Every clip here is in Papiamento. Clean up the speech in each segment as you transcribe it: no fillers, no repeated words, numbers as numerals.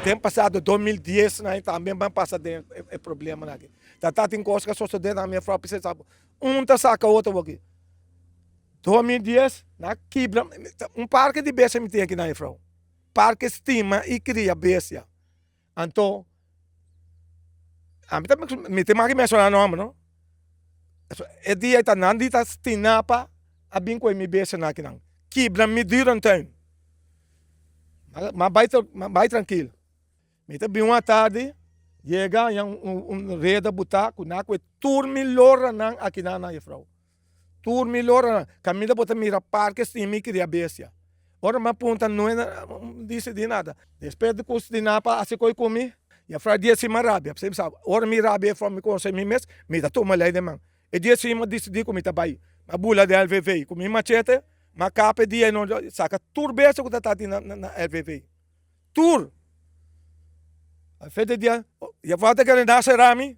Den pasado 2010 nan tambe ban pasa den e problemanan aki. Ta tatin kos ku a sosode na mi afrou p'esei sa un ta saka otro aki. 2010 nan a kibra un parke di bestia mi tin aki na afrou. Parke stima i kria bestia. Anto ami ta mi tin maki menshoná nòmber no. E dia ta nan di ta Stinapa a bin kohe mi bestianan akinan kibra mi dierentuin. Ma bai ma bai trankil. Mi ta bin un atardi yega haña un reda butá ku nan a kohe tur mi loranan akinan na jefrou. Tur mi loranan. Kaminda bo ta mira parke sin mi kria bestia. Ora mi a punta no e disidí nada. Despues di ku Stinapa hasi koi ku mi, jefrou a dia si mi a rabia. P'esei mi sa ora mi rabia jefrou mi konse mi mes mi ta tuma lei den man. E dia si mi a disidí ku mi ta bai. Mi a bula den LVV ku mi machete. Ma kap e dia no saka tur bestia ku ta tati na LVV. Tur. A fe de dia, ya falta kere na sera mi.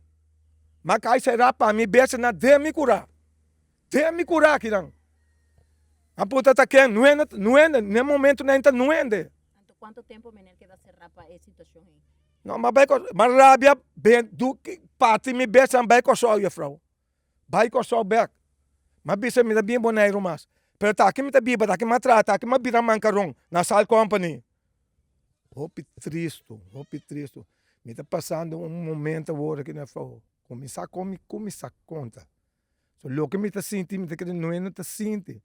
Ma kai sera pa mi bestia na den mi kura. Den mi kura akinan. A punta ta ken nuende, nuende, ne momento nan ta nuende. Anto kuantu tempo meneer keda sera pa e situashon ei? No, ma bai ma rabia ben du parti mi bestia bai Kòrsou juffrouw. Bai Kòrsou bèk. Mi a bisa mi ta bin Boneiru mas. Pero ta aki mi ta biba, ta aki mi a traha, ta aki mi a bira mankaron na Sal Company. Hopi tristu, hopi tristu. Mi ta pasando un momento awor aki na afó. Ku mi sa kon mi kuminsá konta. So loke mi ta sinti mi ta kere no hende ta sinti.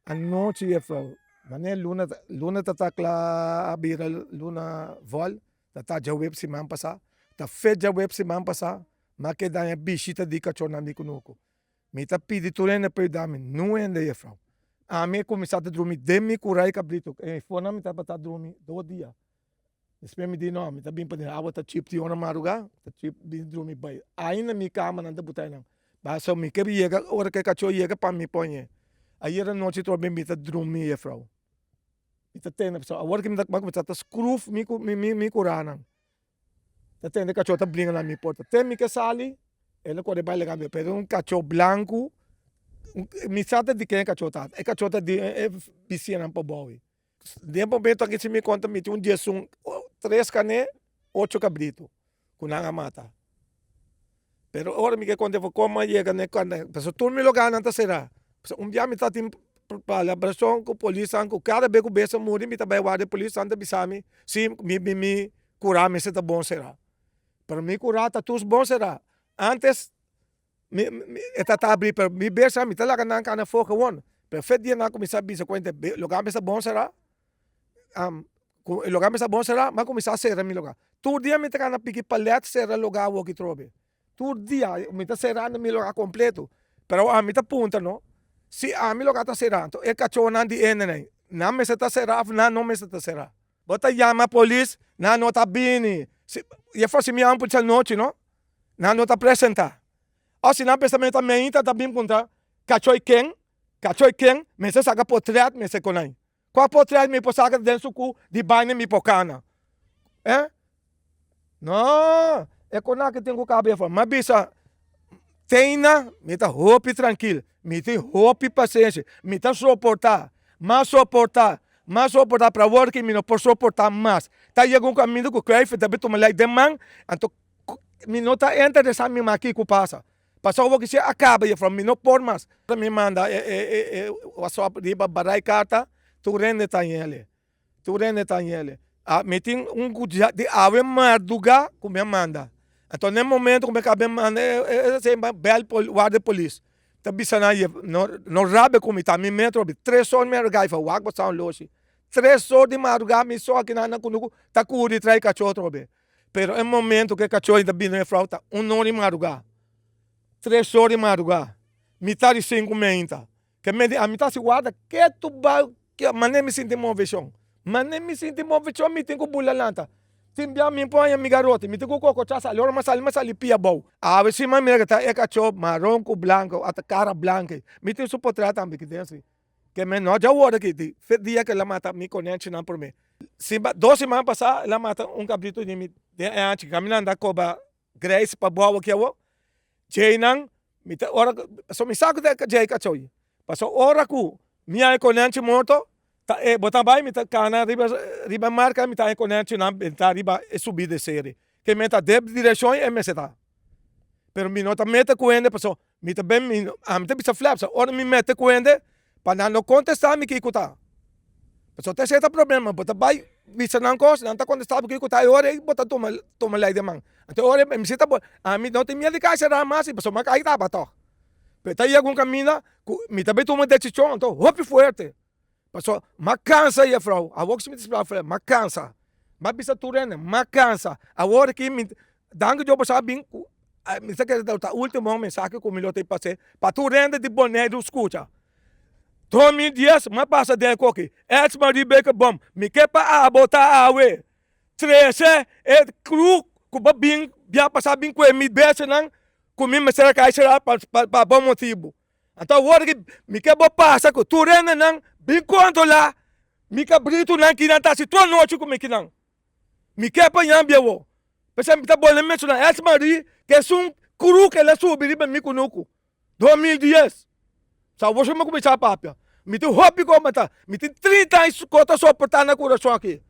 Anochi juffrouw, manera luna ta luna ta ta kla a bira luna vòl, ta ta djaweps siman pasá, ta fe djaweps siman pasá, mi a keda haña bishita di kachónan di kunuku. Mi ta pidi tur hende pa yuda mi, no hende juffrouw. Ami a kuminsá ta drumi den mi kura e kabritu, e fonan mi tabata drumi dos dia. Despues mi di no, mi ta bin paden awa ta chip ti ora maruga, ta chip bin drumi bai. Ainda mi kamanan ta buta einan. Paso mi ke yega ora ke kacho yega pa mi poñe. Ayer anochi trobe mi ta drumi jefrou. Mi ta tende pasobra awor ke mi ta kuminsá ta skruf mi mi kuranan. Ta tende kacho ta bringa na mi porta. Te mi ke sali el a kore bai laga mi pero un kacho blanku mi sa ta di ken e kacho ta. E kacho ta di e bisianan pabou. Den momento aki si mi konta mi tin un diesun tres kané ocho kabritu ku nan a mata pero ora mi ke konta for komo a yega na e kanda pasobra tur mi lugarnan ta será pasobra un bia mi ta tin palabrashon ku polisnan ku kada bes ku bes a muri mi ta bai warda e polisnan ta bisa mi si mi mi kura mester ta bon será pero mi kura ta tur bon será antes Mi e ta ta abri pero mi bes mi ta laga nan kana afó gewoon pero fe dia nan a kuminsá bisa kuenta e lugar mester bon será ku e lugar mester bon será mi a kuminsá sera mi lugar tur dia mi ta kana piki palet sera lugar awoki trobe tur dia mi ta serando mi lugar kompleto pero ami ta puntra no si ami lugar ta será anto e kachónan di hende nan mester ta será òf nan no mester ta será. Bo ta yama polis, nan no ta bini. Si, e for si mi yama polis anochi no, nan no ta presenta. Of si nan pensa mi ta meinta ta bin puntra kachoi ken, kachoi ken, mester saka potret mester konai. Kua potret mi por saka den suku di baina mi por kana? Eh? No, e konaki tin ku kaba e for. Mi a bisa, Teina, mi ta hopi trankil, mi tin hopi pasenshi, mi ta soportá, m'a soportá, m'a soportá, pero awor ki mi no por soportá mas. Ta yega un kaminda ku Kruijff ta bin tuma lei den man, anto mi no ta interesá mi mas kiko pasa. Pasobra awor ki si a kaba jefrouw, mi no por mas. Mi manda e whatsapp riba barai karta, tur hende ta yele. Tur hende ta yele. Mi tin un ku di awe mardugá ku mi a manda. Anto na e momento ku mi a kaba manda e esei bèl warda di polis ta bisa nan ye no rabia ku mi ta mi metro tres or mi a rega i wak bo sa un loshi tres or di madrugá mi so aki nan na kunuku ta kuri trae kachó atrobe pero e momento ku e kachó ta bini mefrou ta un or di madrugá tres or di madrugá mitad di sinku meinta. Ke medi ami ta hasi warda ketu bai manera mi sinti moveshon manera mi sinti moveshon mi tin ku bula lanta tin bia mi por haña mi garoti mi tin ku kokochá sali ora mi sali mi sali pia abou awe si mi mira ke ta e kachó maron ku blanko ata kara blanko mi tin su potrèt tambe ki den si ke mi no dja wòrdu aki di fe dia ke el a mata mi konènchinan promé dos siman pasá el a mata un kabritu di mi den e anchi kaminando a koba Grace pa bo awor ki awor. Djeinan mi ta ora pasobra mi sa ku ta djei kachoi. Pasobra ora ku mi haña konènchi morto, Ta e bo ta bai mi ta kana riba riba marka mi ta haña konènchi nan benta riba e subida e seri. Ke mi ta den direkshon e mester ta. Pero mi no ta mete ku hende pasobra mi ta ben mi ami ta bisa flèpsa ora mi mete ku hende pa nan no kontestá mi kiko ta. Pasobra ta esei ta problema bo ta bai bisa nan kos nan ta kontestá bo kiko ta e ora ei bo ta tuma tuma lei den man. Anto e ora ei mi si ta bo ami no tin miedu di kai será mas pasobra mi a kai taba tòg. Pero ta yega un kaminda ku mi ta bai tuma desishon anto hopi fuerte. Pasobra m'a kansa jefrou, awor ku mi ta splika afre, m'a kansa. M'a bisa tur hende, m'a kansa. Awor aki mi, danki Dios boso a bin ku, mi ta kere ta ultimo mensahe ku mi lo ta pase pa tur hende di Boneiru skucha. 2010 m'a pasa den e koki, Eds Marie Bekerbom, mi ke pa abo ta awe. Trese e kru ku bo bin bia pasa bin kue mi besenan ku mi mester a kai sera pa bon motibu. Anto awor ki mi ke bo pasa ku tur hendenan bin kontrolá mi kabritunan ki nan ta hasi tur anochi ku mi kinan. Mi ke pa ña bia wou. P'esei mi ta bolbe menshoná Ets Marie ke esun kru ke el a subi riba mi kunuku 2010. Sa awor mi a kuminsá papia. Mi tin hopi ku aguantá. Mi tin 30 aña ku ta soportá na kurason aki.